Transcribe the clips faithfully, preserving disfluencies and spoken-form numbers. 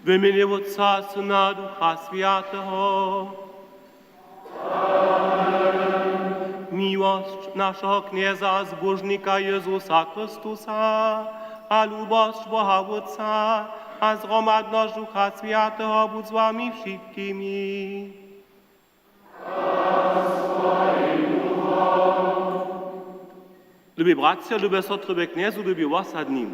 W mjenje Wótca, Syna, Ducha Swjateho. Miłosć našeho Knjeza a Zbóžnika Jězusa Chrystusa a lubosć Boha Wótca a zhromadnosć Ducha Swjateho budź z wami wšitkimi. Lubi bratřa, lube sotry we Knjezu, lubi wosadni.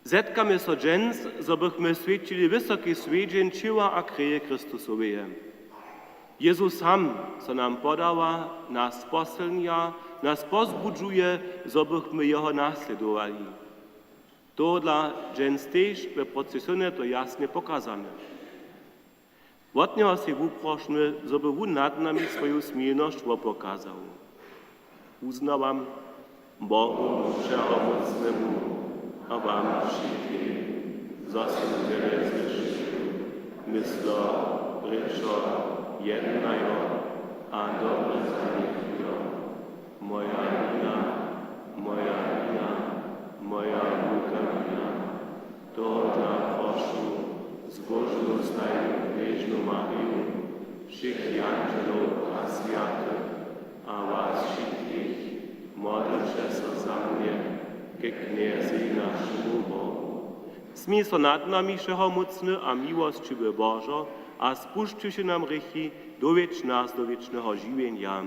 Zetkamy so dźens, zo bychmy swjećili wysoki swjedźeń ćěła a kreje Chrystusoweje. Jezus sam so nam podawa, nas posylnja, nas pozbudźuje, zo bychmy jeho naslědowali. Tohodla dźens tež we procesione to jasnje pokazamy. Wot njeho sej wuprošmy, zo by wón nad nami swoju smilnosć wopokazał. Wuznawam Bohu Wšehomócnemu a wam wšitkim, zo sym wjele zhrěšił, myslo, rěčo, jednajo a dobre zanjechujo. Moja wina, moja wina, moja wulka wina. Tohodla prošu zbóžnu stajnu knježnu Mariju, wšěch jandźelow a swjatych a was wšitkich, modlće so za mnje ke Knjezej našemu Bohu. Smil so nad nami, Wšehomócny a miłosćiwy Božo, a spušćiwši nam hrěchi, dowjedź nas do wěčneho žiwjenja.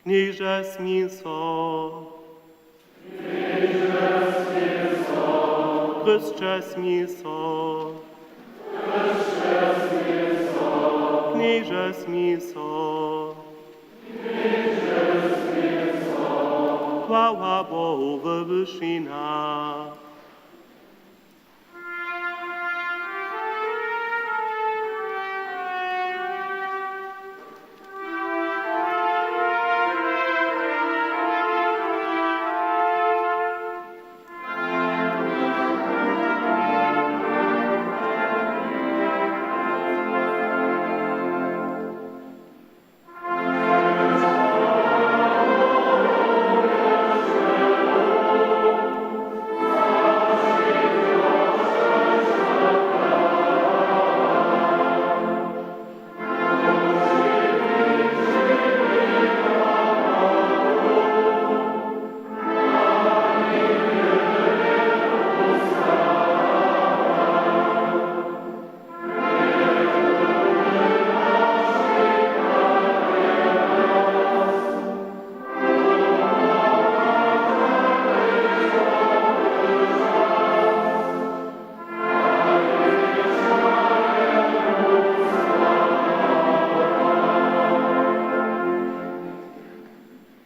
Knježe, smil so. Chrysće, smil so. Knježe, smil so. Chwała Bohu we wyšinach.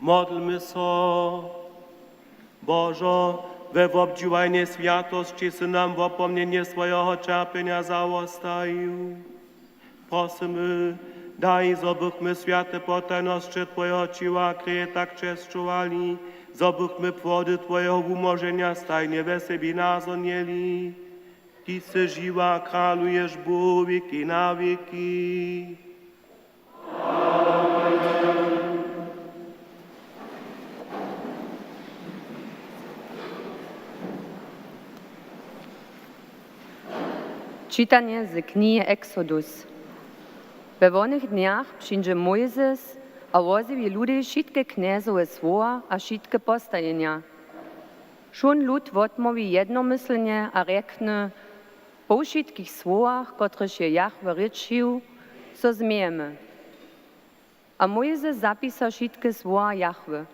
Modlmy so. Božo, we wobdźiwajnej swjatosći sy nam wopomnjenje swojeho ćerpjenja zawostajił. Prosymy, daj, zo bychmy swjate potajnosće twojeho ćěła a kreje tak česćowali, zo bychmy płody twojeho wumóženja stajnje we sebi nazhonili. Ty sy žiwy a kraluješ Bóh wěki na wěki. Čitanje z knihi Exodus. We wonych dnjach přińdźe Mójzes a wozjewi ludej wšitke knjezowe słowa a wšitke postajenja. Wšón lud wotmołwi jednomyslnje a rjekny: Po wšitkich słowach, kotrež je Jahwe rěčił, so změjemy. A Mójzes zapisa wšitke słowa Jahwe.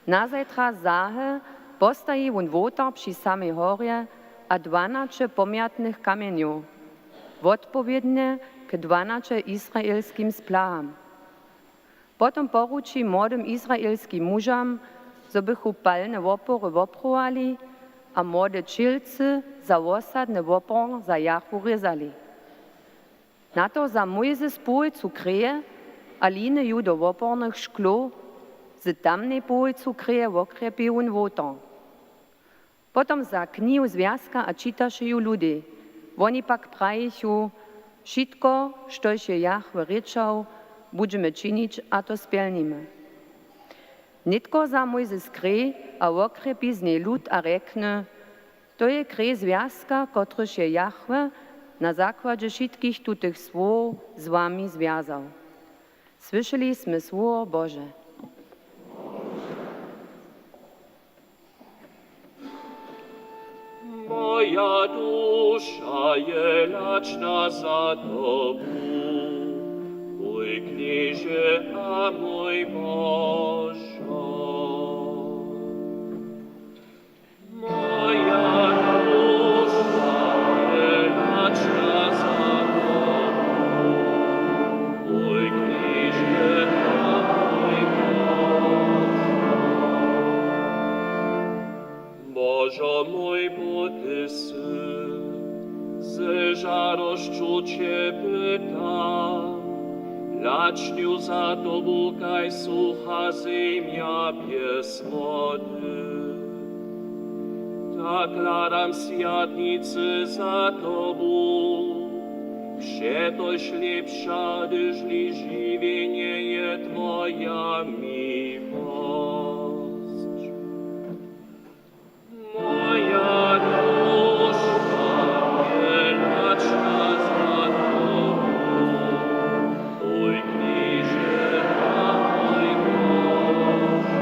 Nazajtra zahe postaji wón wołtar při samej horje a dwanaće pomjatnych kamjenjow, wotpowědnje k dwanaće izraelskim splaham. Potom poruči młodym izraelskim mužam, zo bychu palne wopory woprowali a młode ćělcy za wosadny wopor za Jahwu rězali. Na to wza Mójzes połojcu kreje a liny ju do wopornych šklow, z tamnej połojcu kreje wokrjepi wón wołtar. Potom wza knihu zwjazka a čitaše ju ludej. Woni pak prajichu: Wšitko, štož je Jahwe rěčał, budźemy činić a to spjelnimy. Nětko wza Mójzes krej a wokrjepi z njej lud a rjekny: To je krej zwjazka, kotryž je Jahwe na zakładźe wšitkich tutych słowow z wami zwjazał. Słyšeli smy Słowo Bože. Moja duša je lačna za Tobu, mój Knježe a mój Božo. Moja duša je lačna za Tobu, mój Knježe a mój Božo. Božo mój, bo ty sy, ze žarosću će pytam, lačnju za Tobu, kaž sucha zemja bjez wody. Tak hladam swjatnicy za Tobu, přetož lěpša, hdyžli žiwjenje je twoja miłosć. Moja duša je lačna za Tobu, mój Knježe a mój Božo.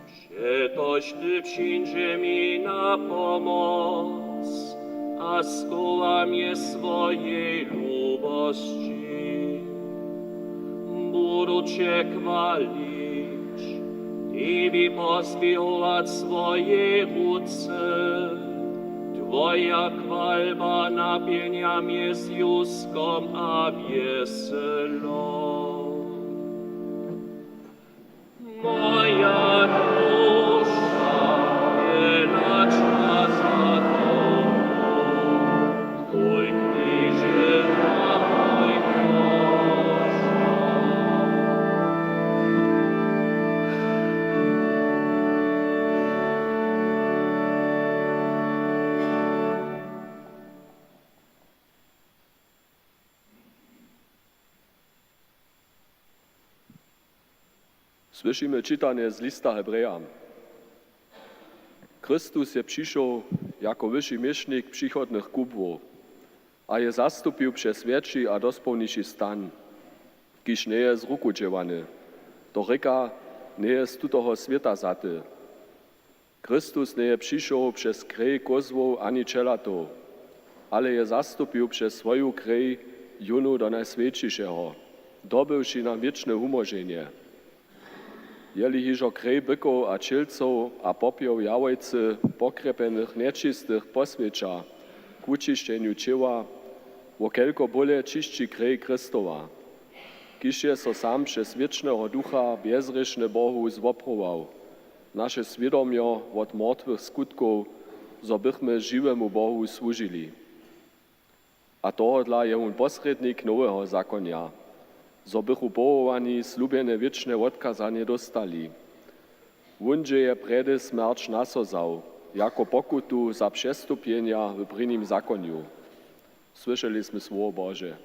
Přetož ty přińdźe mi na pomoc a schowa mje swojej lubosći. Budu će chwalić, tebi pozběhować swojej ruce. Twoja chwalba napjenja mje zjiskom a wjeselom. Moja duša je lačna za Tobu, mój Knježe a mój Božo. Słyšimy čitanje z lista Hebrejam. Chrystus je přišoł jako wyši měšnik přichodnych kubłow a je zastupił přez wjetši a dospołniši stan, kiž njeje z ruku dźěłany, to rěka, njeje z tutoho swěta wzaty. Chrystus njeje přišoł přez krej kózłow ani ćelatow, ale je zastupił přez swoju krej jónu do Najswjećišeho, dobyłši nam wěčne wumóženje. Jeli hižo krej bykow a ćělcow a popjow jawojcy pokrjepjenych nječistych poswjeća k wučišćenju ćěła, wo kelko bóle čišći krej Chrystowa, kiž je so sam přez wěčneho Ducha bjezhrěšny Bohu zwoprował, naše swědomjo wot mortwych skutkow, zo bychmy žiwemu Bohu słužili. A tohodla je wón posrědnik noweho zakonja, zo bychu powołani slubjene wěčne wotkazanje dóstali. Wón dźě je prjedy smjerć na so wzał, jako pokutu za přestupjenja w prěnim zakonju. Słyšeli smy Słowo Bože.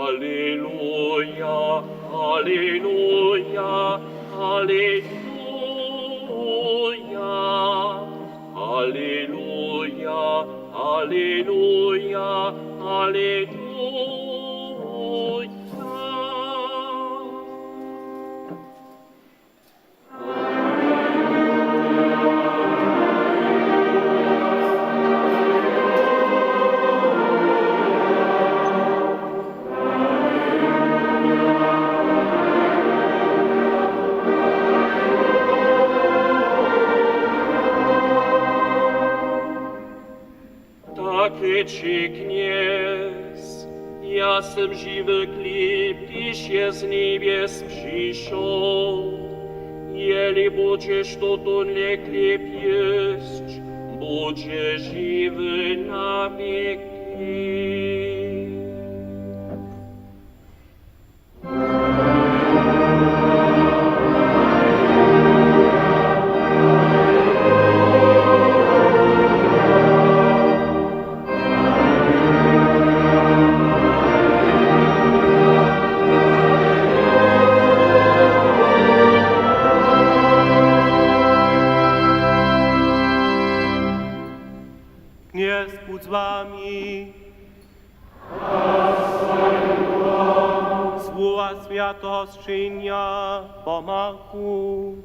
Aleluja, aleluja, aleluja. Aleluja, aleluja, aleluja. Tak rěči Knjez: Ja sym žiwy chlěb, kiž je z njebjes přišoł. Jeli budźeš totunle chlěb jěsć, Budź žiwy na wěki. Knjez budź z wami. Słowa swjateho sćenja po Marku.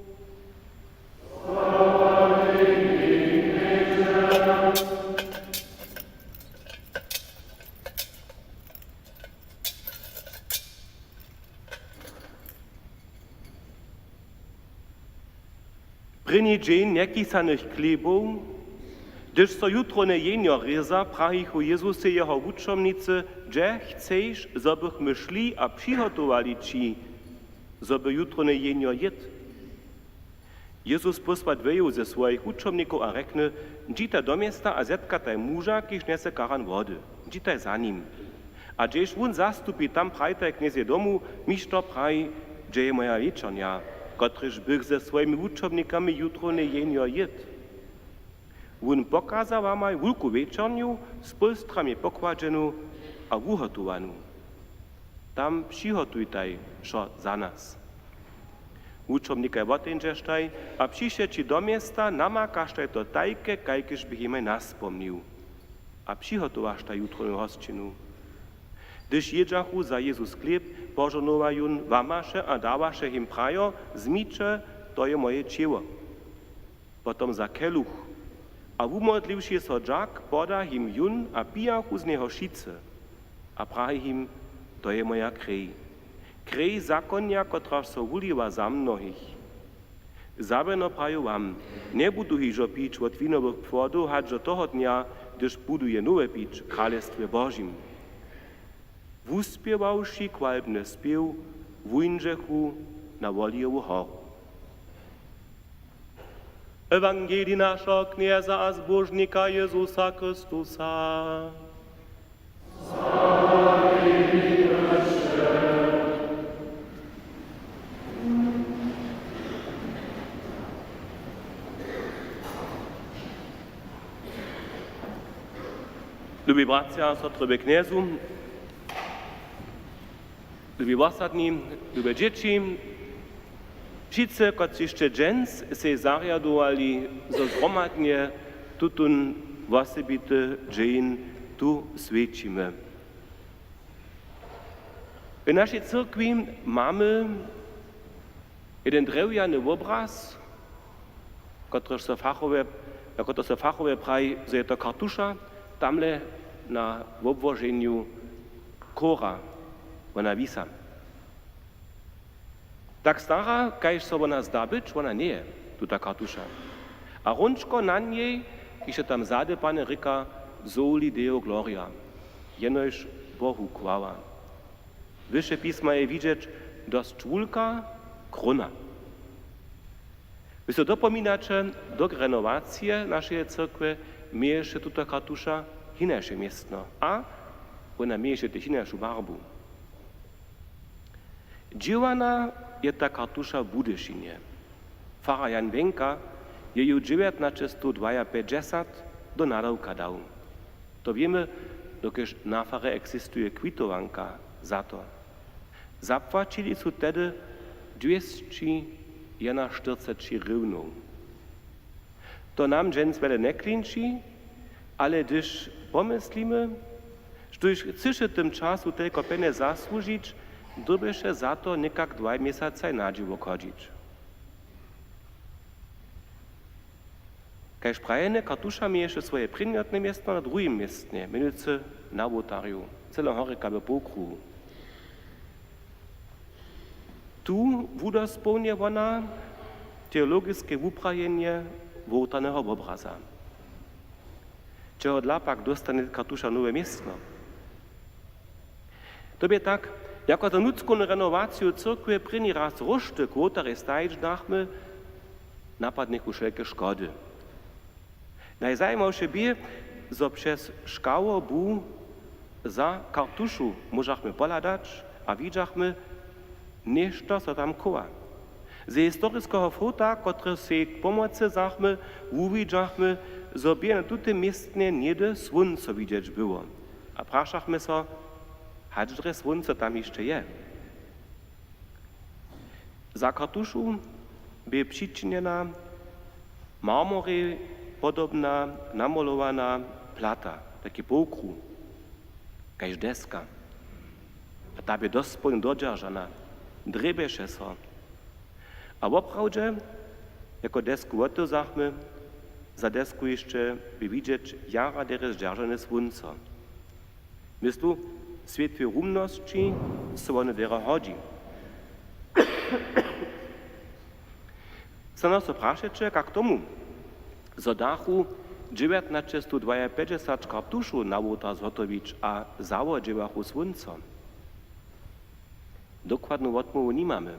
Prěni dźeń njekisanych chlěbow, hdyž so jutrowne jenjo rěza, prajichu Jězusej jeho wučomnicy: Hdźe chceš, zo bychmy šli a přihotowali ći, zo by jutrowne jenjo jědł? Jězus pósła dweju ze swojich wučomnikow a rjekny: Dźitaj do města a zetkataj muža, kiž njese karan wody. Dźitaj za nim. A hdźež wón zastupi, tam prajtaj knjezej domu: Mišter praji: Hdźe je moja wječernja, kotrež bych ze swojimi wučomnikami jutrowne jenjo jědł? Wón pokaza wamaj wulku wječernju, z pólstramje pokładźenu a wuhotowanu. Tam přihotujtaj wšo za nas. Wučomnikaj woteńdźeštaj a přišeći do města, namakaštaj to tajke, kajkež běch jimaj naspomnił, a přihotowaštaj jutrownu hosćinu. Hdyž jědźachu, wza Jězus chlěb, požohnowa jón, łamaše a dawaše jim, prajo: Wzmiće, to je moje ćěło. Potom wza keluch a, wumodliwši so, dźak poda jim jón, a pijachu z njeho wšitcy. A praji jim: To je moja krej, krej zakonja, kotraž so wuliwa za mnohich. Zawěrno praju wam, njebudu hižo pić wot winowych płodow hač do toho dnja, hdyž buduje nowe pić w Kralestwje Božim. Wuspěwawši chwalbny spěw, wuńdźechu na Wolijowu horu. Ewangelij našeho Knjeza a Zbóžnika Jězusa Chrystusa. Lubi bratřa a sotry we Knjezu, lubi wosadni, lube dźěći, wšitcy, kotřiž sće dźens sej zarjadowali, zo zhromadnje tutón wosebity dźeń tu swjećimy. W našej cyrkwi mamy jedyn drjewjany wobraz, kotryž so fachowje, jako to so fachowje praji, zo je to kartuša, tamle na wobłoženju chóra wona wisa. Tak stara, kaž so wona zda być, wona njeje, tuta kartuša. A hrónčko na njej, kiž je tam zadypane, rěka: Soli Deo gloria, jenož Bohu chwała. Wyše pisma je widźeć dosć wulka króna. Wy so dopominaće, do renowacije našeje cyrkwje měješe tuta kartuša hinaše městno a wona měješe tež hinašu barbu. Dźěłana je ta kartuša w Budyšinje. Farar Jan Wenka je ju dźewjatnaće stow dwajapjećdźesat do nadawka dał. To wěmy, dokelž na farje eksistuje kwitowanka za to. Zapłaćili su tehdy dwěsći jedynaštyrceći hrywnjow. To nam dźens wjele njeklinči, ale hdyž pomyslimy, štóž chcyše w tym času telko pjenjez zasłužić, dyrbješe za to někak dwaj měsacaj na dźěło chodźić. Kaž prajene, kartuša měješe swoje prěnjotne městno na druhim městnje, mjenujcy na wołtarju, cyle horjeka w połkruhu. Tu wudospołnje wona teologiske wuprajenje wołtarneho wobraza. Čehodla pak dóstanje kartuša nowe městno? To bě tak, jako za nutřkownu renowaciju cyrkwje prěni raz róšty k wołtarjej stajić dachmy, napadnychu wšelke škody. Najzajimawše bě, zo přez škało bu za kartušu móžachmy pohladać a widźachmy, něšto so tam chowa. Ze historiskeho fota, kotrež sej k pomocy wzachmy, wuwidźachmy, zo bě na tutym městnje něhdy słónco widźeć było. A prašachmy so, hač drje słónco tam hišće je. Za kartušu bě přičinjena marmorej podobna namolowana plata, taki połkruh, kaž deska. A ta bě dospołnje dodźeržana, drjebješe so. A woprawdźe, jako desku wotewzachmy, za desku hišće bě widźeć jara derje zdźeržane słónco. Myslu, swětłej rumnosći so wone derje hodźi. Snano so prašeće, kak tomu, zo dachu dźewjatnaćestow dwajapjećdźesat kartušow na wołtar zhotowić a zawodźěłachu słónco? Dokładnu wotmołwu nimamy.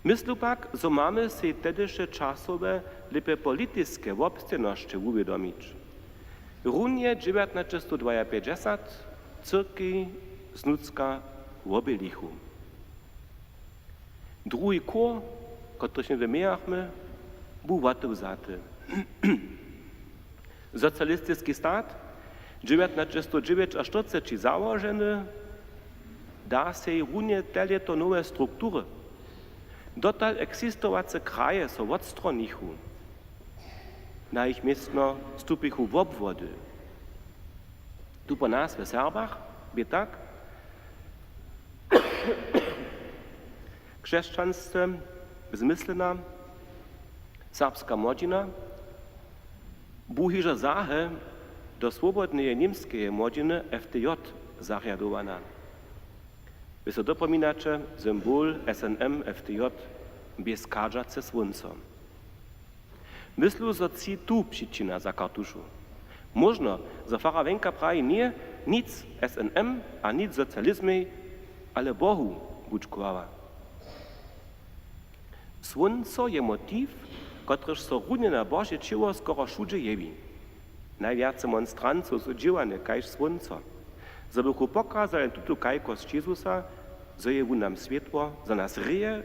Myslu pak, zo mamy sej tehdyše časowe, lěpje politiske wobstejnosće wuwědomić. Runje dźewjatnaćestow dwajapjećdźesat cyrkej znutřka wobjelichu. Druhi chór, kotryž něhdy mějachmy, bu wotewzaty. Socialistiski stat, dźewjatnaćestow dźewjećaštyrceći załoženy, da sej runje te lěto nowe struktury. Dotal eksistowace kraje so wotstronichu. Na jich městno stupichu wobwody. Tu po nas w Serbach bě tak křesćansce zmyslena serbska młodźina bu hižo zahe do swobodneje němskeje młodźiny F D J zarjadowana. Wy so dopominaće, symbol S N M F D J bě schadźace słónco. Myslu, zo tři tu přičina za kartušu. Móžno, zo farar Wenka praji, njeje nic S N M a nic socializmej, ale Bohu budźkowała. Słónco je motiw, kotryž so runje na Bože ćěło skoro wšudźe jewi. Najwjace monstrancow su dźěłane kaž słónco, zo bychu pokazali tutu kajkosć Jezusa, zo je wón nam swětło, zo nas rěje,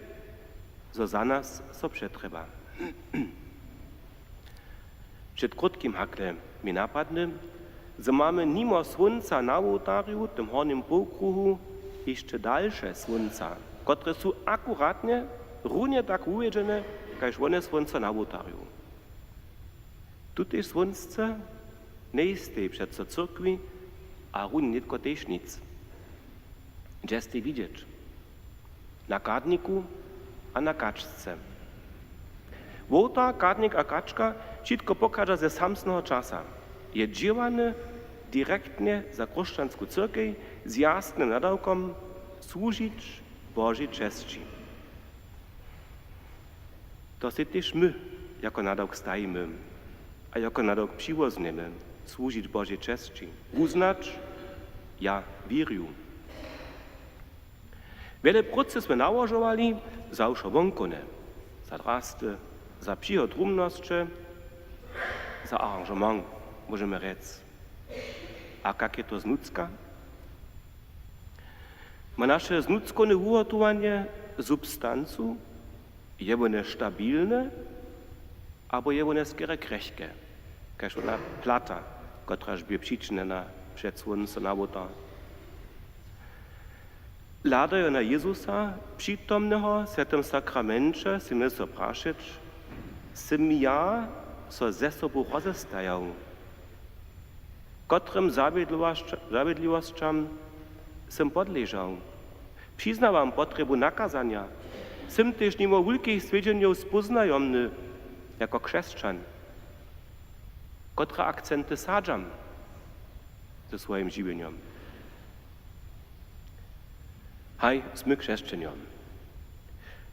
zo za nas so přetrjeba. Před krótkim hakle mi napadny, zo mamy nimo słónca na wołtarju, tym hornim połkruhu, hišće dalše słónca, kotrež su akuratnje runje tak wuwjedźene kaž wone słónco na wołtarju. Tutež słónce njejstej přeco w cyrkwi a runje nětko tež nic. Hdźe stej widźeć? Na chadniku a na kačce. Wołtar, chadnik a kačka, wšitko pochadźa ze samsneho časa. Je dźěłany direktnje za chróšćansku cyrkej z jasnym nadawkom słužić Božej česći. To sej tež my jako nadawk stajimy a jako nadawk přiwoznjemy: słužić Božej česći, wuznać: ja wěrju. Wjele prócy smy nałožowali za wšo wonkowne, za drasty, za přihod rumnosće, za aranžement, móžemy rjec. A kak je to znutřka? Ma naše znutřkowne wuhotowanje substancu? Je wone stabilne, abo je wone skerje krjechke, kaž wona plata, kotraž bě přičinjena před słónco na wołtar? Hladajo na Jezusa, přitomneho w swjatym sakramenće, smy so prašeć: Sym ja so ze sobu rozestajał? Kotrym zawědliwosć-, zawědliwosćam sym podležał? Přiznawam potrjebu nakazanja. Sym tež nimo wulkich swjedźenjow spóznajomny jako křesćan. Kotre akcenty sadźam ze swojim žiwjenjom? Haj, smy křesćenjo.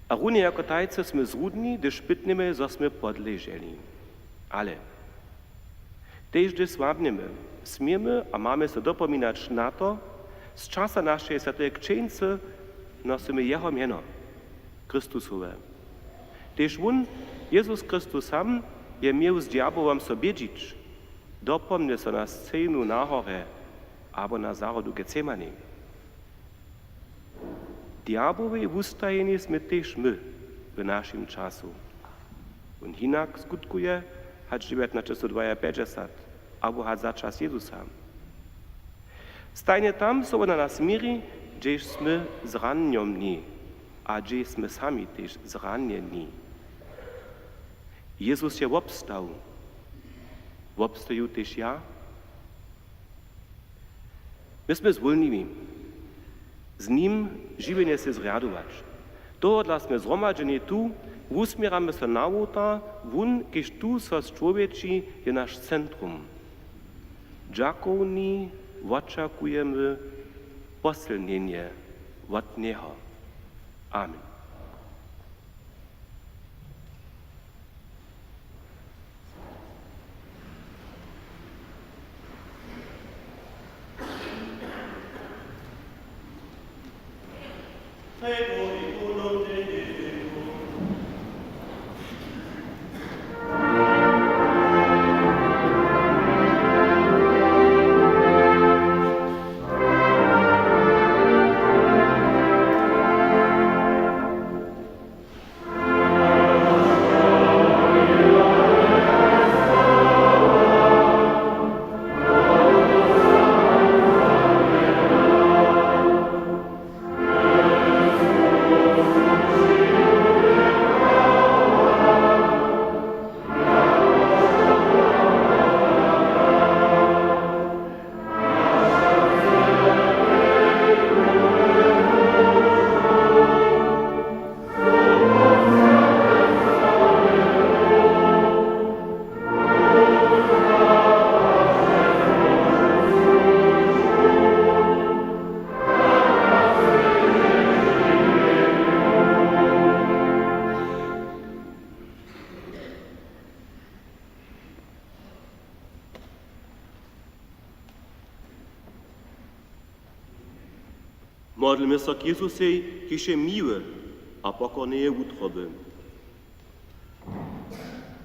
A runje jako tajcy smy zrudni, hdyž pytnjemy, zo smy podleželi. Ale tež hdyž słabnjemy, směmy a mamy so dopominać na to, z časa našeje swjateje křćeńcy nosymy jeho mjeno, Chrystusowe. Tež wón, Jezus Chrystus sam, je měł z djabłom so bědźić, dopomnje so na scenu na horje abo na zahrodu Getsemani. Djabłowej wustajenje smy tež my w našim času. Wón hinak skutkuje hač dźewjatnaće sto dwajapjećdźesat abo hač za čas Jezusa. Stajnje tam so wón na nas měri, hdźež smy zranjomni a hdźež smy sami tež zranjeni. Jezus je wobstał. Wobstoju tež ja? My smy z wólnymi. Z nim žiwjenje sej zrjadować. Tohodla smy zhromadźeni tu, wusměramy so na wołtar, wón, kiž tu so čłowječi, je naš centrum. Dźakowni wočakujemy posylnjenje wot njeho. Amen. Modlmy so k Jezusej, kiž je miły a pokorneje wutroby.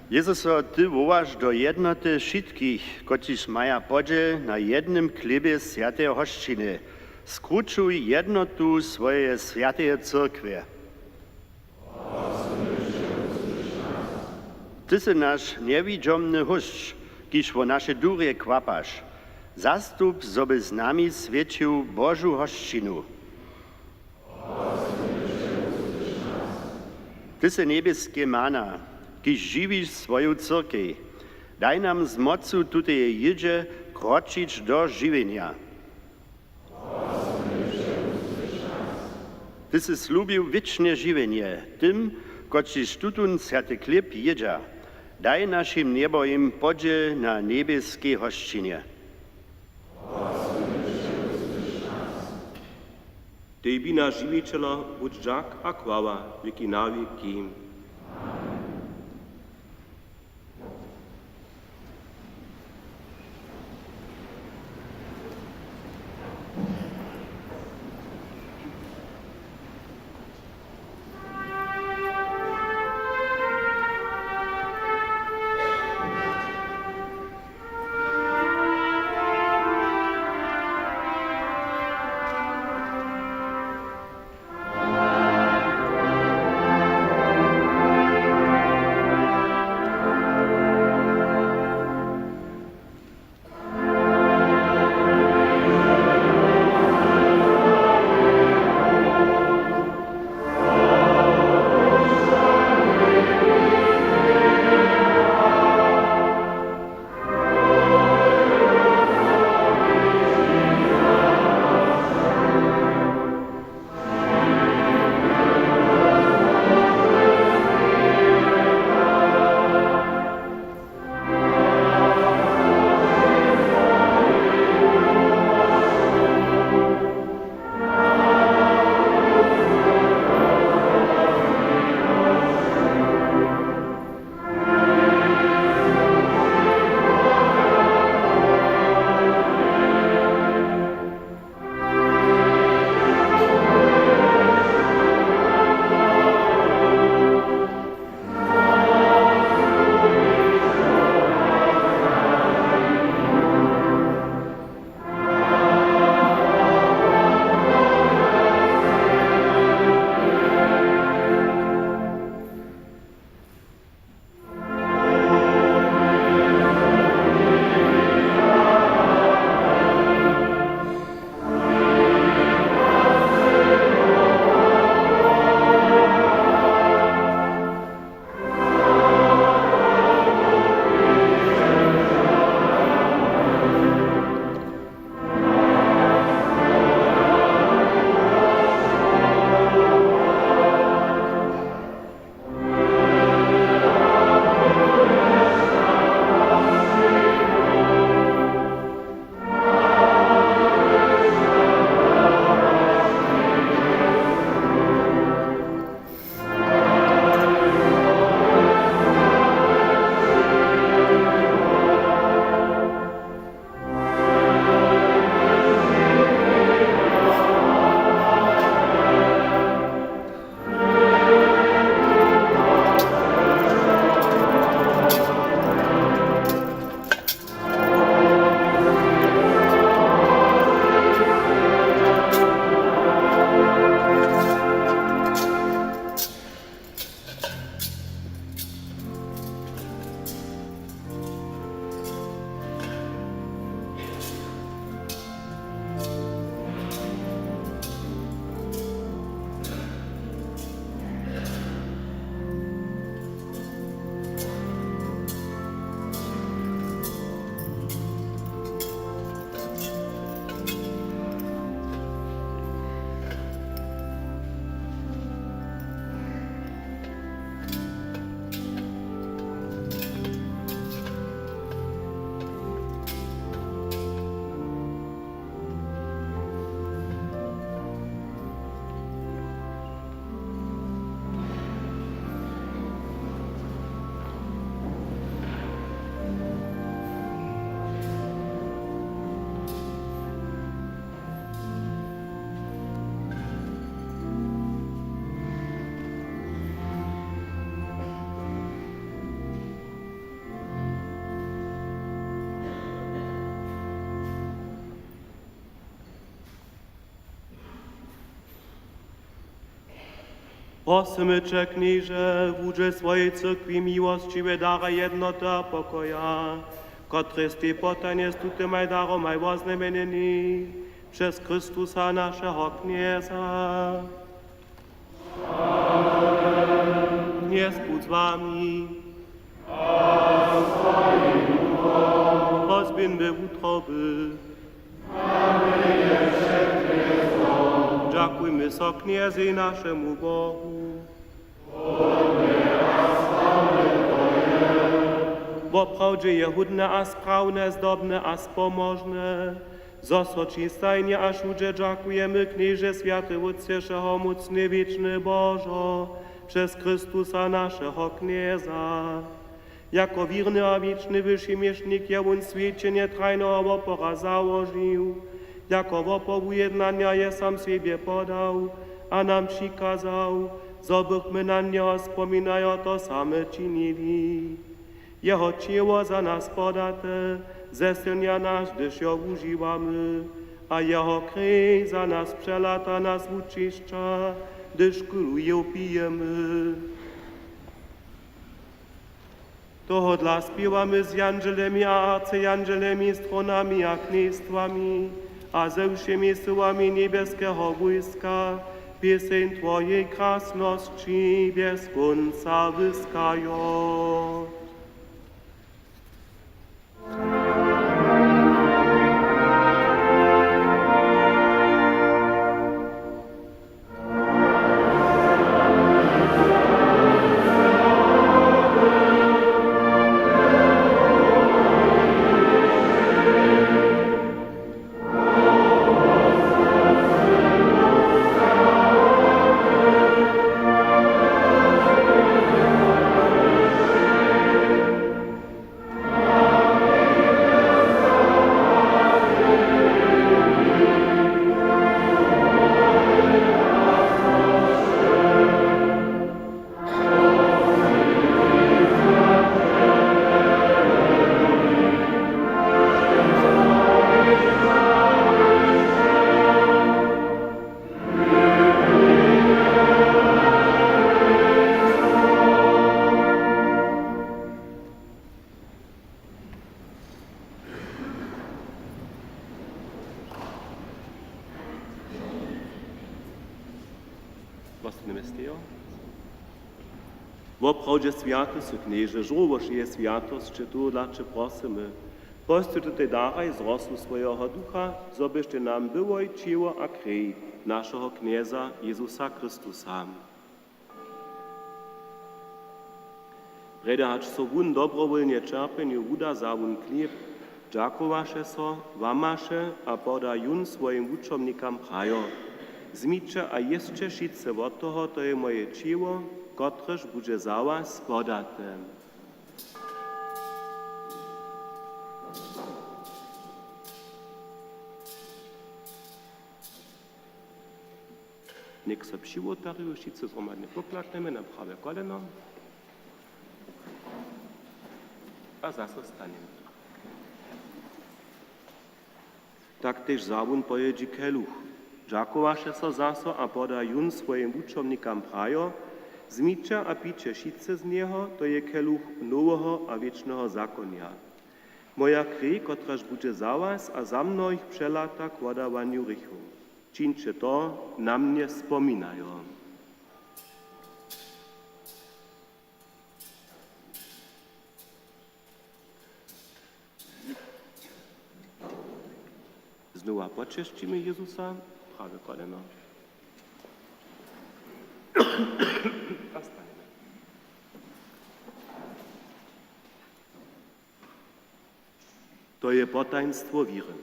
Jezuso, ty wołaš do jednoty wšitkich, kotřiž maja podźěl na jednym chlěbje swjateje hosćiny. Skrućuj jednotu swojeje swjateje cyrkwje. Ty sy naš njewidźomny hósć, kiž wo naše durje kwapaš. Zastup, zo by z nami swjećił Božu hosćinu. Ty sy njebjeske mana, kiž žiwiš swoju cyrkej. Daj nam z mocu tuteje jědźe kročić do žiwjenja. Ty sy slubił wěčne žiwjenje tym, kotřiž tutón swjaty chlěb jědźa. Daj našim njebojim podźěl na njebjeskej hosćinje. Tebi, naš Žiwićelu, budź dźak a chwała wěki na wěki. Prosymy će, Knježe, wudźel swojej cyrkwi miłosćiwe dary jednoty a pokoja, kotrež stej potajnje z tutymaj daromaj woznajmjeny přez Chrystusa, našeho Knjeza. Knjez budź z wami. Pozběhńmy wutroby. Dźakujmy so Knjezej, našemu Bohu. Woprawdźe je hódne a sprawne, zdobne a spomožne, zo so ći stajnje a wšudźe dźakujemy, Knježe, swjaty Wótče, wšehomócny, wěčny Božo, přez Chrystusa, našeho Knjeza. Jako wěrny a wěčny wyšeměšnik je wón swjeće njetrajneho wopora załožił. Jako wopor wujednanja je sam sebje podał a nam přikazał, zo bychmy na njeho spominajo to same činili. Jeho ćěło za nas podate zesylnja nas, hdyž jo wužiwamy, a jeho krej za nas přelata nas wućišća, hdyž kulu jěw pijemy. Tohodla spěwamy z jandźelemi a arcejandźelemi, z trónami a knjejstwami a ze wšěmi syłami njebjeskeho wójska pěseń Twojej krasnosći bjez kónca wyskajo. Woprawdźe swjaty sy, Knježe, žórło wšeje swjatosće, tohodla će prosymy, posću tutej daraj z rosu swojeho Ducha, zo byštej nam byłoj ćěło a krej našeho Knjeza Jezusa Chrystusa. Prjedy hač so wón dobrowólnje ćerpjenju wuda, wza wón chlěb, dźakowaše so, łamaše a poda jón swojim wučomnikam prajo: Wzmiće a jěsće wšitcy wot toho, to je moje ćěło, kotrež budźe za was podate. Něk so při wołtarju wšitcy zhromadnje poklaknjemy na prawe koleno a zaso stanjemy. Tak tež wza wón po jědźi keluch, dźakowaše so zaso a poda jón swojim wučomnikam prajo: Wzmiće a piće wšitcy z njeho, to je keluch noweho a wěčneho zakonja. Moja krej, kotraž budźe za was a za mnohich přelata k wodawanju hrěchow. Čińće to na mnje spominajo. Znowa počesćimy Jezusa, prawe koleno. A stanjemy. To je potajnstwo wěry.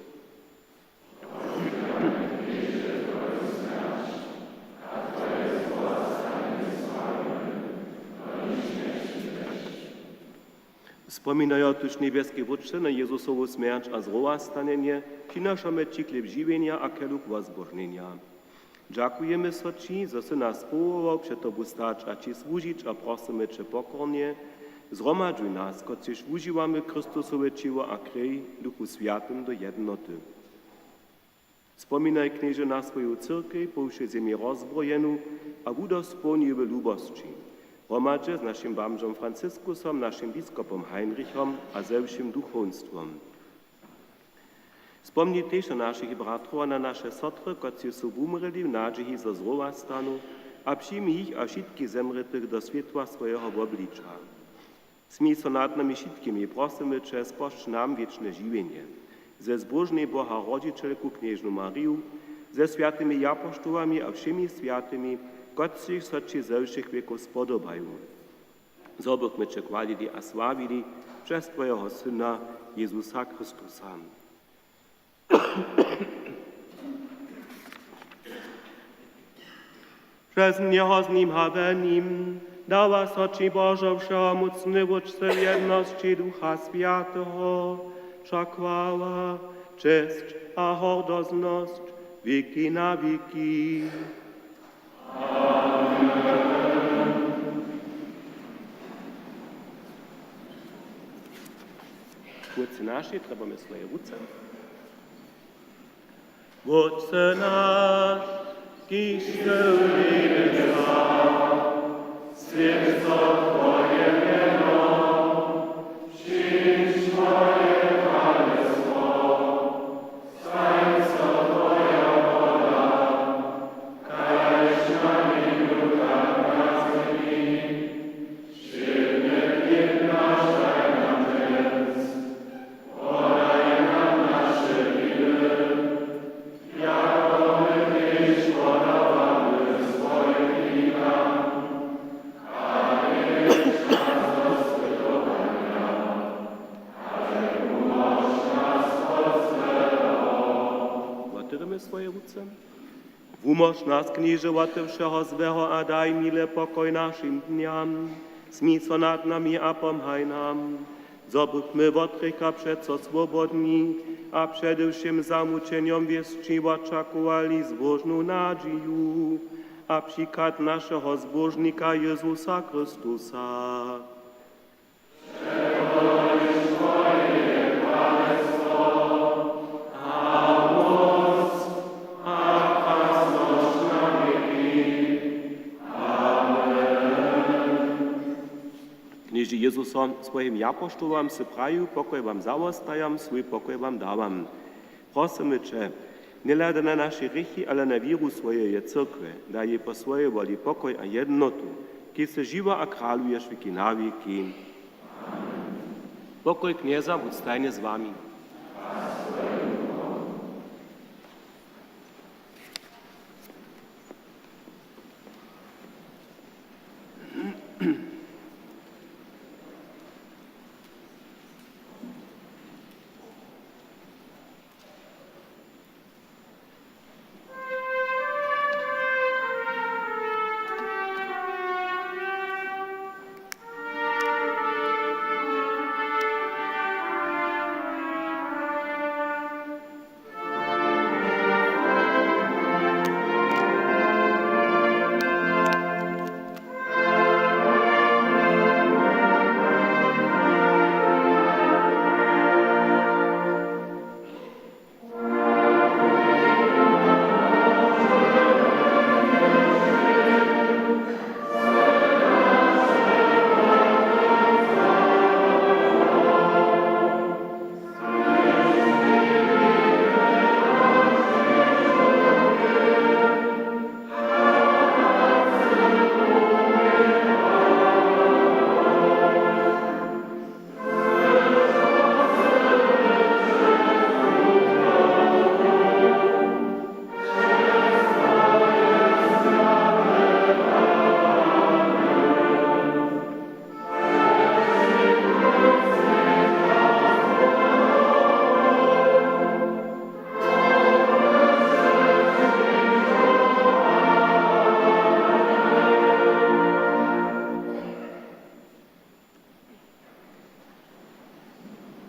Spominajo tuž, njebjeski Wótče, na Jezusowu smjerć a zrowastanjenje, přinašamy ći chlěb žiwjenja a keluch wozbožnjenja. Dźakujemy so ći, zo sy nas powołał před tobu stać a ći słužić, a prosymy će pokornje: Zhromadźuj nas, kotřiž wužiwamy Chrystusowe ćěło a krej, w Duchu Swjatym do jednoty. Spominaj, Knježe, na swoju cyrkej po wšej zemi rozbrojenu a wudospołń ju w lubosći, hromadźe z našim bamžom Franciskusom, našim biskopom Heinrichom a ze wšěm duchowstwom. Spomni tež na našich bratrow a na naše sotry, kotřiž su wumrěli w nadźiji, zo z rowa stanu, a přijmi jich a wšitkich zemrětych do swětła swojeho wobliča. Smil so nad nami wšitkimi, prosymy će, spožč nam wěčne žiwjenje ze zbóžnej Boha rodźićelku knježnu Mariju, ze swjatymi japoštołami a wšěmi swjatymi, kotřiž so ći ze wšěch wěkow spodobaju, zo bychmy će chwalili a sławili přez twojeho Syna Jezusa Chrystusa. Přez njeho, z nim a w nim dawa so ći, Božo, wšehomócny Wótče, w jednosći Ducha Swjateho wša chwała, česć a hordoznosć wěki na wěki. Wótče naš, trjebamy swoje ruce. Wótče naš, kiž sy w njebjesach, swjeć so twoje mjeno, přińdź twoje kralestwo, Wotewrimy swoje ruce. Wumóž nas, Knježe, wote wšeho złeho a daj mile pokoj našim dnjam. Smil so nad nami a pomhaj nam, zo bychmy wot hrěcha přeco swobodni a přede wšěm zamućenjom wěsći wočakowali zbóžnu nadźiju a přichad našeho Zbóžnika Jezusa Chrystusa. Knježe Jezuso, swojim japoštołam sy prajił: Pokoj wam zawostajam, swój pokoj wam dawam. Prosymy će, njehladaj na naše hrěchi, ale na wěru swojeje cyrkwje, daj jej po swojej woli pokoj a jednotu, kiž sy žiwy a kraluješ wěki na wěki. Pokoj Knjeza budź stajnje z wami.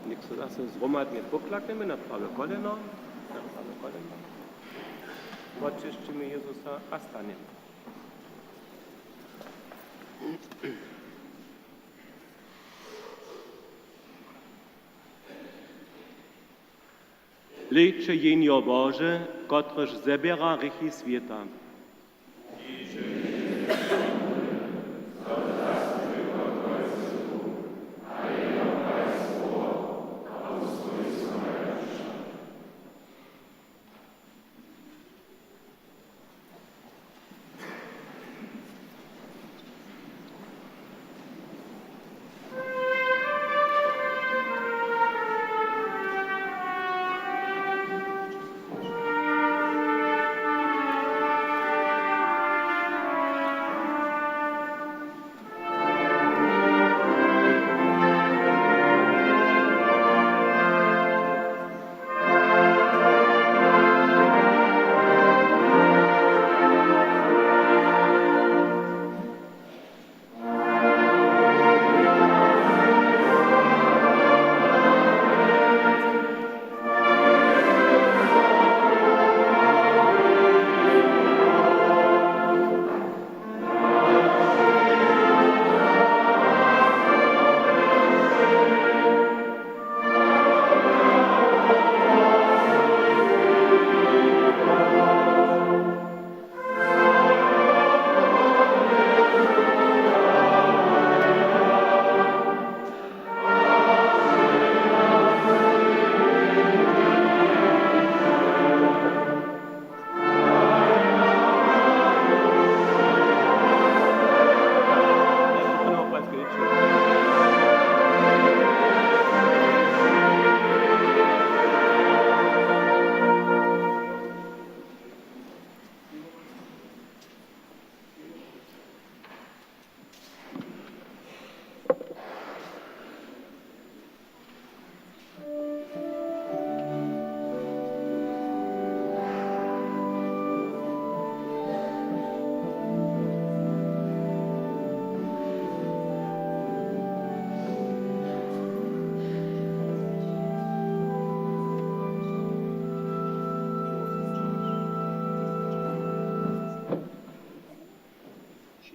Něk so zase zhromadnje poklaknjemy na prawe koleno, na prawe koleno. Wočesćimy Jezusa a stanjemy. Hlejće, Jehnjo Bože, kotrež zběra hrěchi swěta.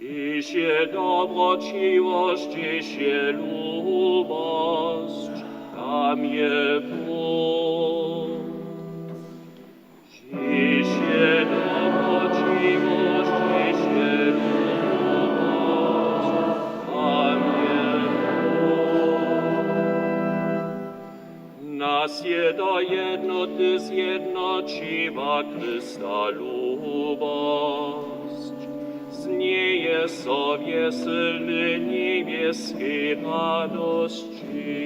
Hdźež je dobroćiwosć, hdźež je lubosć, tam je Bóh. Hdźež je dobroćiwosć, hdźež je lubosć, tam je Bóh. Nas je do jednoty zjednoćiła Chrysta lubosć, z njeje so wjesylmy njebjeskej radosći.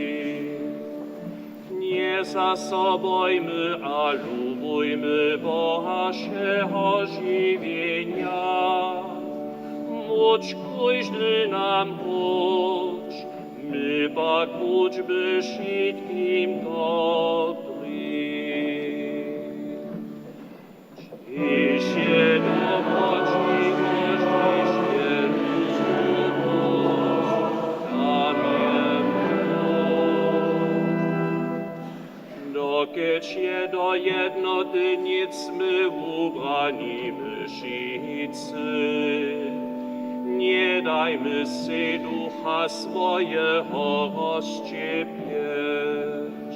Njezasobojmy a lubujmy Boha wšeho žiwjenja. Móc kóždy nam hódź, my pak budźmy wšitkim dobri. Hdźež je dobroćiwosć, hdźež je lubosć, tam je Bóh. Dokelž je do jednoty njejsmy wubrani my wšitcy, njedajmy sej Ducha swojeho rozšćěpjeć.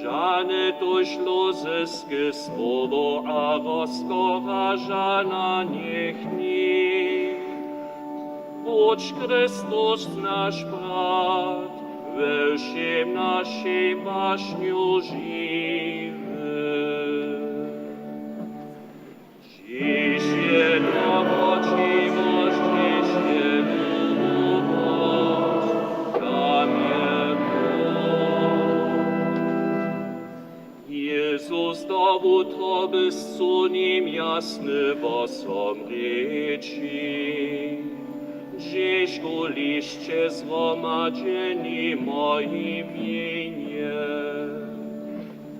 Žane tójž lozeske słowo a rozkoražanja njech njeje. Budź Chrystus, naš brat, we wšěm našim wašnju žiwy. Hdźež je dobroćiwosć, hdźež je lubosć, tam je Bóh. Jezus do wutroby scył jim jasny hłosom rěči: Hdźežkoliž sće zhromadźeni w mojim mjenje,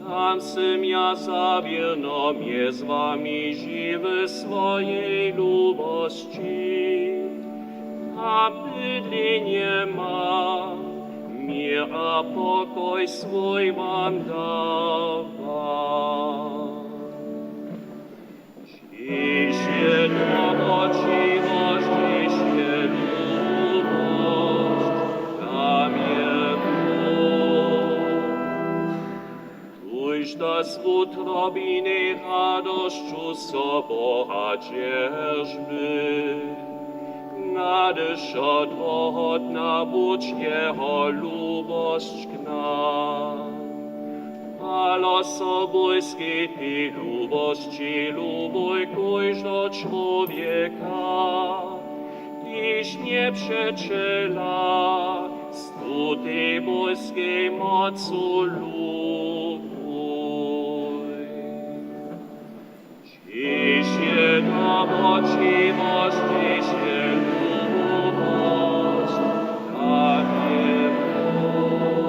tam sym ja zawěrno mjez wami žiwy w swojej lubosći. Tam bydlenje mam, měr a pokoj swój wam dawam. Hdźež je dobroćiwosć, hdźež je lubosć, tam je Bóh. Tójž Zas wutrobinej radosću so Boha dźeržmy. Nadyšo drohotna, budź jeho lubosć k nam. Chwalo so bójskej tej lubosći, lubuj kóždeho čłowjeka, kiž njepřećela z tutej bójskej mocu lubuj. Čiž je dobroćiwosć, čiž je lubosć, tak je Bóh.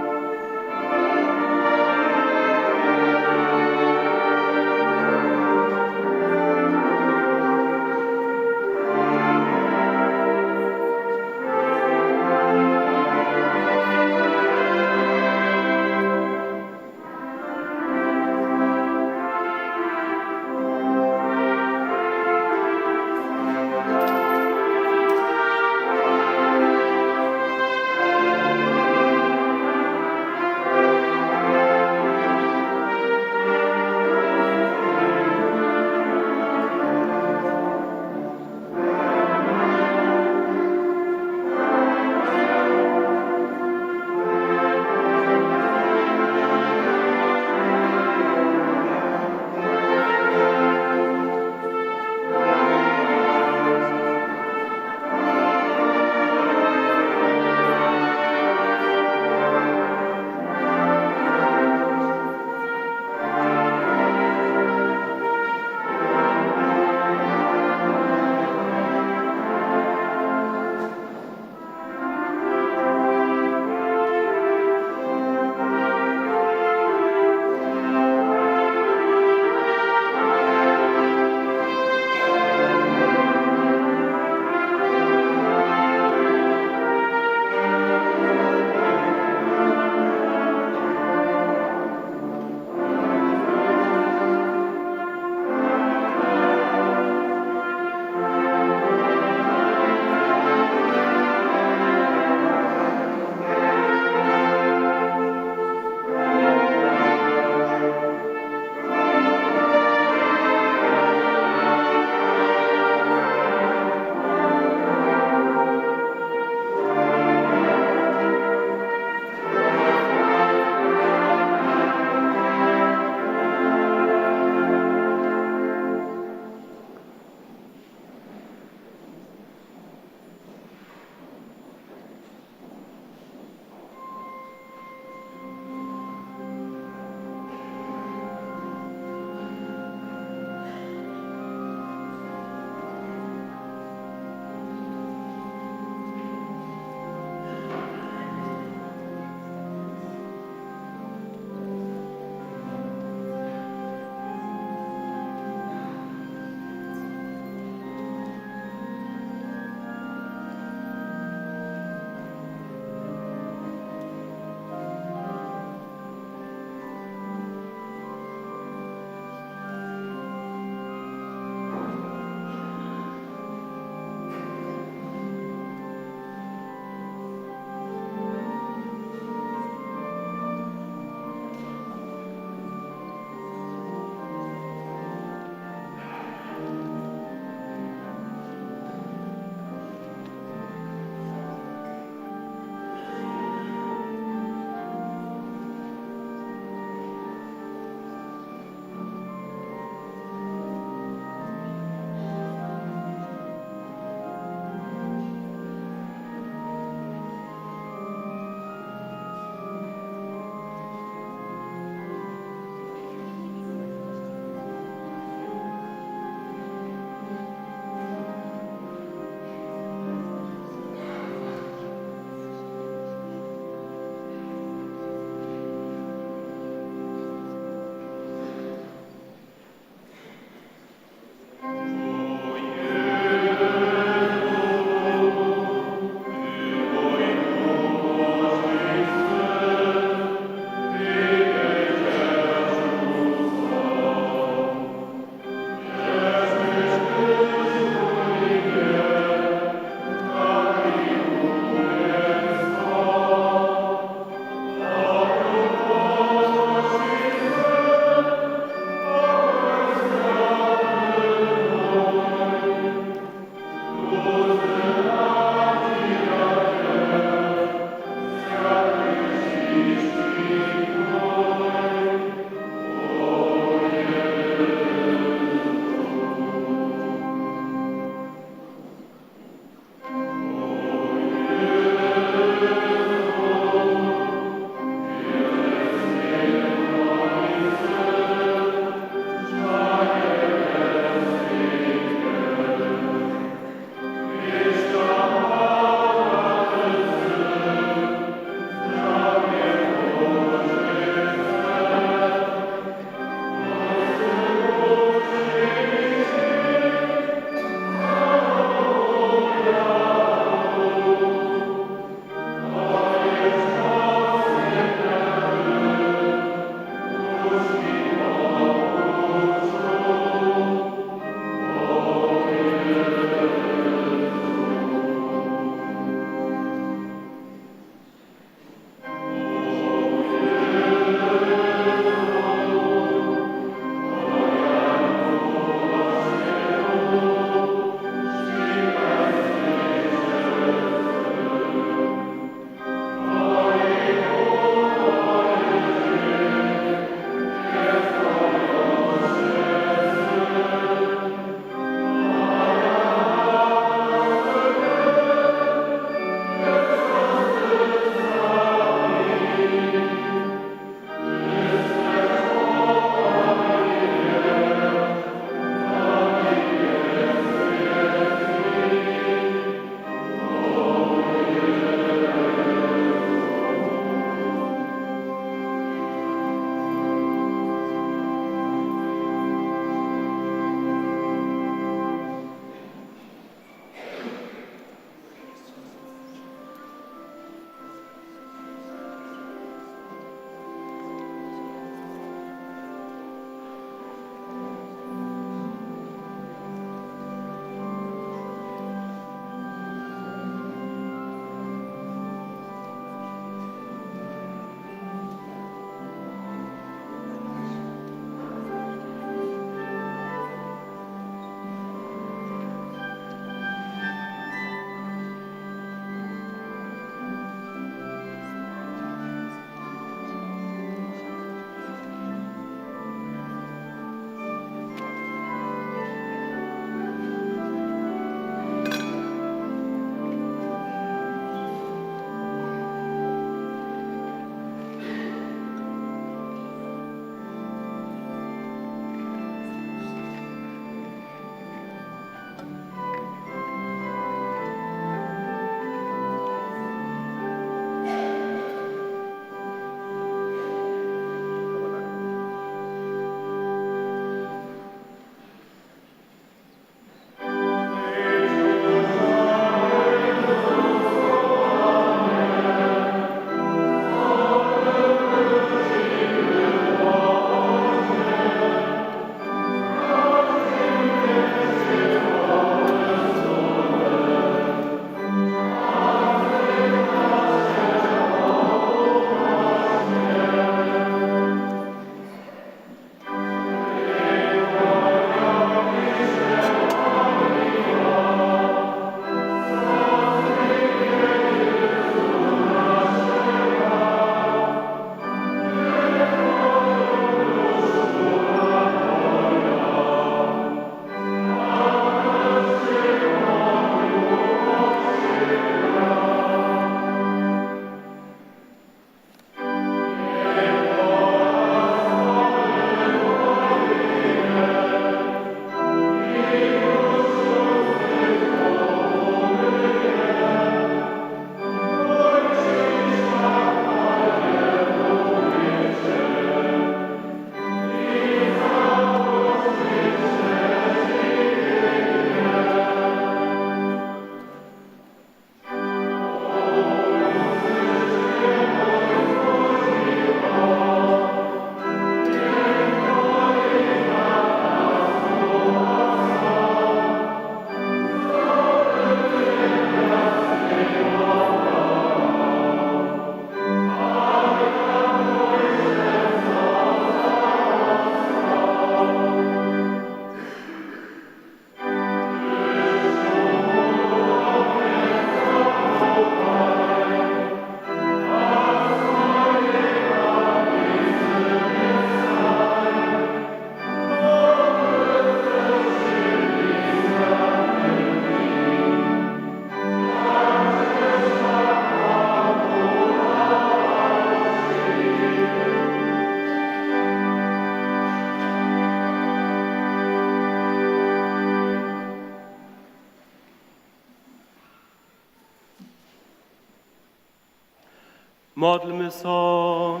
Modlmy so.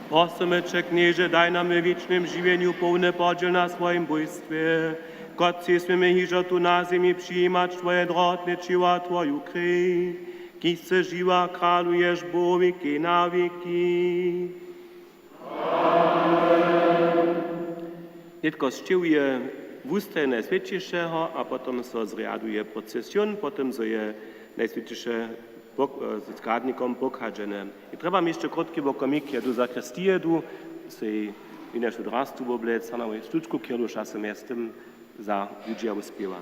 Prosymy će, Knježe, daj nam we wěčnym žiwjenju połny podźěl na swojim bójstwje, kotřiž směmy hižo tu na zemi přijimać twoje drotne ćěło a twoju krej, kiž sy žiwy a kraluješ Bóh wěki na wěki. Nětko sćěhuje wustaje Najswjećišeho a potom so zrjaduje procesion, potom zo je Najswjećiše pok-, e, z składnikom pochadźene. I trjeba mi hišće krótki wokomik, ja du zakristije du, sej winašu drastu woblec, a na moju štučku, kjeruša so mjeztym za budźi a wuspěwa.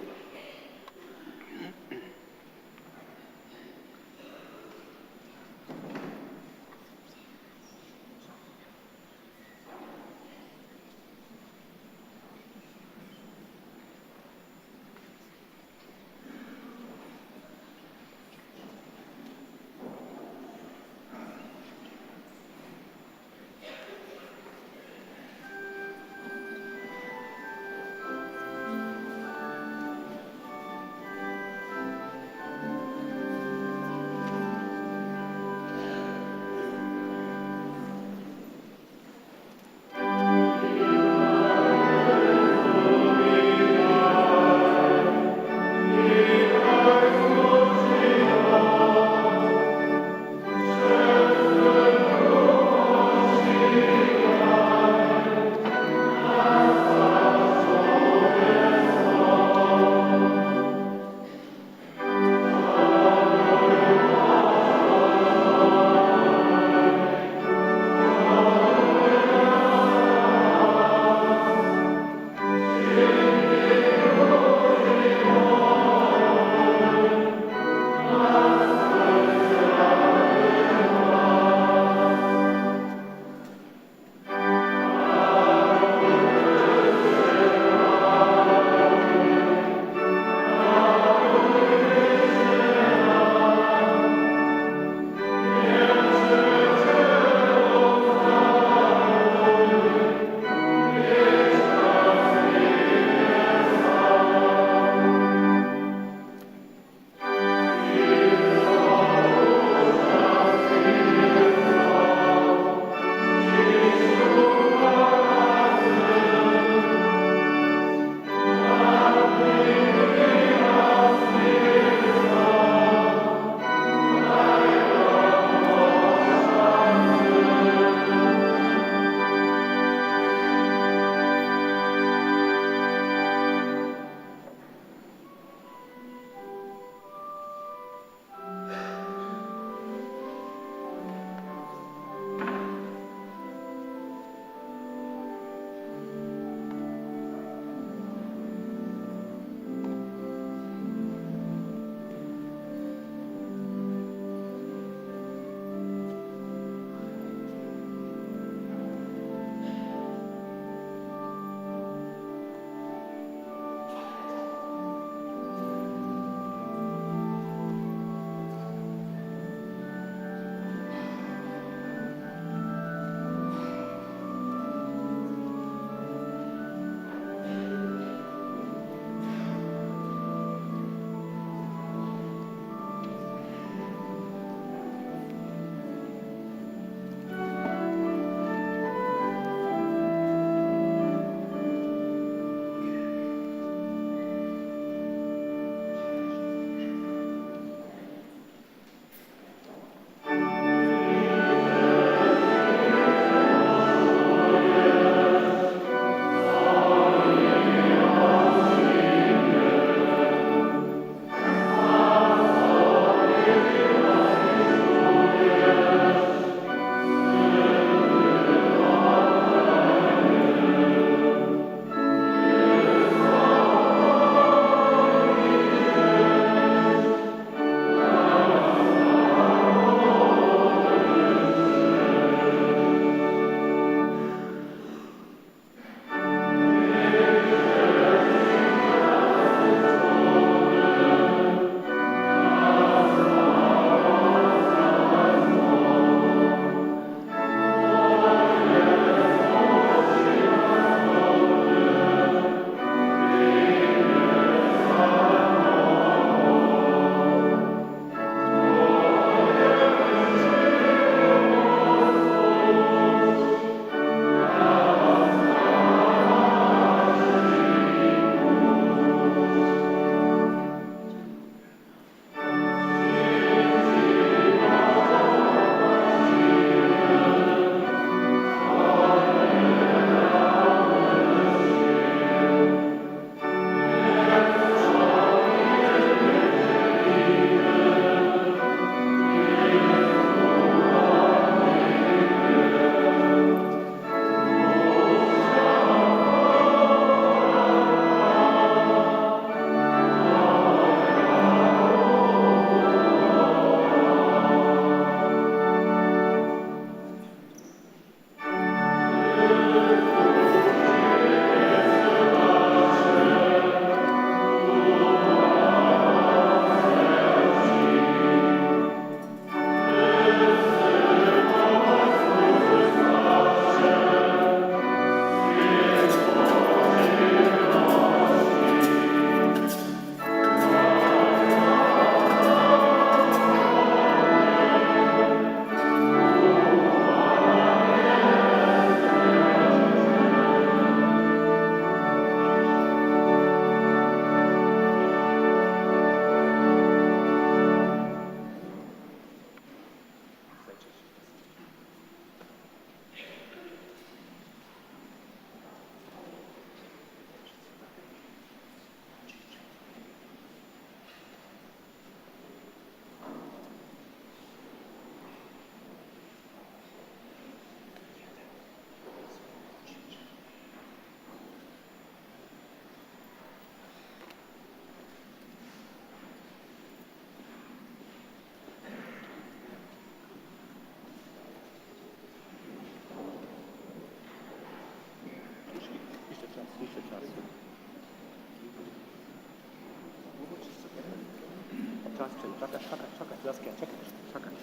Čakać, čakać, čakać, čakać, čakać.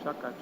Čakać.